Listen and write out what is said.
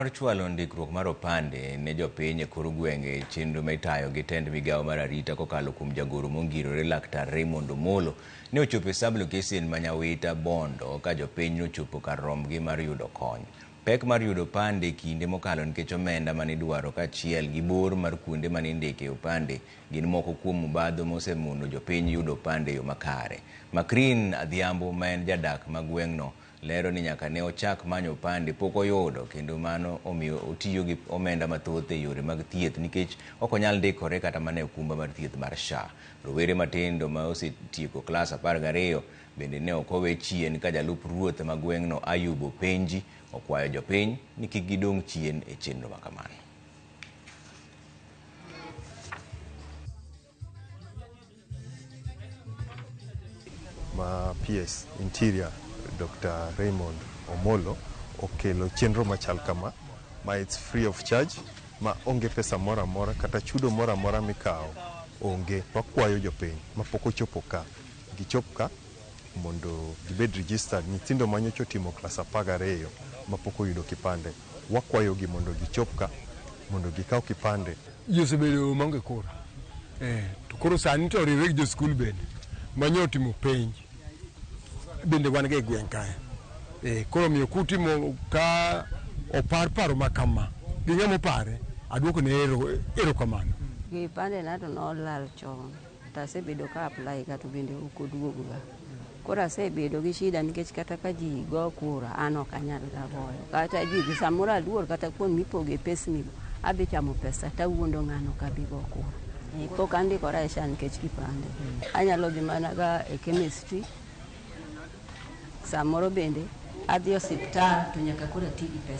Mar chwalo ndikruok mar opande ne jopiny e kor gwenge e chenro ma itayo gi tend migawo mar arita kokalo kuom jagoro mongirore Laktar Raymond Omolo ne ochopo e sub-location ma Nyawita Bondo ka jopiny nochopo kar rombgi mar yudo kony. Pek mar yudo opande e kinde mokalo nikech omenda mane idwaro kaachiel gi bor mar kuonde mane indike opande gin moko kuom mobadho mosemono jopiny yudo opande e yo makare. Macrine Adhiambo ma en jadak ma gweng'no lero ni nyaka ne ochak manyo opande pok oyudo kendo mano omiyo otiyo gi omenda mathoth e yore mag thieth nikech ok onyal ndikore kata mana e okumba mar thieth mar SHA. Rowere matindo ma osetieko klas 12 bende ne ok owe chien ka jalup ruoth ma gweng'no Ayub Openji okwayo jopiny ni kik gidong' chien e chenro ma kamano. Ma PS Interior Dr. Raymond Omolo okelo chenro machal kama ma it's free of charge, ma onge pesa moro amora kata chudo moro amora mikawo onge. Wakwayo jopiny mapok ochopo ka gichop ka mondo gibed registered. Nyithindo manyocha otimo klas 12 mapok oyudo kipande, wakwayogi mondo gichop ka mondo gikaw kipande. Ji osebedo maonge kura, to koro sani to oriwre gi joskul bende manyo otimo penj bende wan ga e gweng' kae. Koro omiyo kutimo ka opar paro ma kama gi ng'ama opare, aduoko ne erokamano. Kipande na to nolal chon to asebedo ka apply ga to bende ok oduogo ga. Koro asebedo gi shida nikech kata ka ji go kura an ok anyal ga goyo. Kata ji dhi samoro aluor kata kuond mipoge pesni go adhi chamo pesa tawuondo ng'ano ok abi go kura. Pok andikora e SHA nikech kipande. Anyalo dhi mana ga e chemistry, samoro bende adhi osiptal to nyaka koro ati gi pesa.